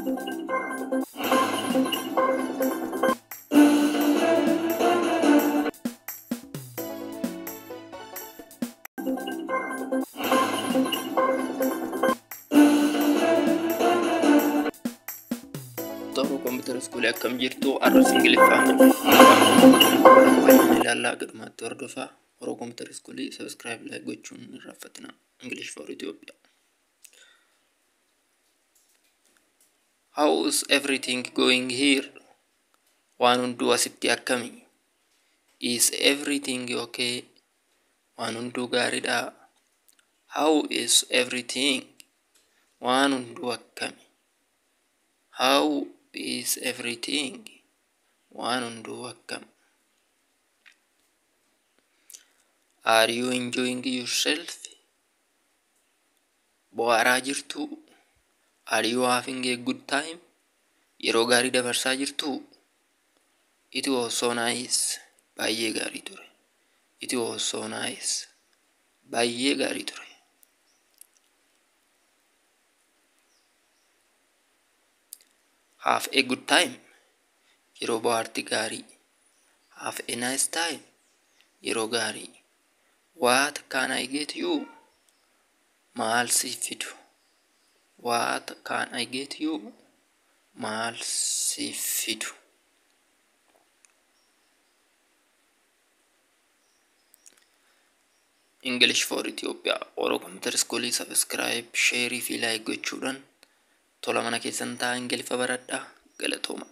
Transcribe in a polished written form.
Oromoo Computer School akkam jirtu? Har'as Ingiliffaan ilaallaa, gadhumaatti hordofaa. Oromoo Computer School subscribe, like gochuun hin irraanfatina. English for Ethiopia. How is everything going here? Waan hunduu asitti akkami? Is everything okay? Waan hunduu gaariidha. How is everything? Waan hunduu akkami? How is everything? Waan hunduu akkam? Are you enjoying yourself? Bohaaraa jirtuu? Are you having a good time? Yeroo gaarii dabarsaa jirtuu? It was so nice. Baay'ee gaarii ture. It was so nice. Baay'ee gaarii ture. Have a good time. Yeroo bohaartii gaarii. Have a nice time. Yeroo gaarii. What can I get you? Maal siif fidu? What can I get you? Maal siif fidu? English for Ethiopia. Oro Computer School subscribe, share fi like gochuudhaan tola mana keessan taa'aa Ingiliffa baradhaa. Galatooma.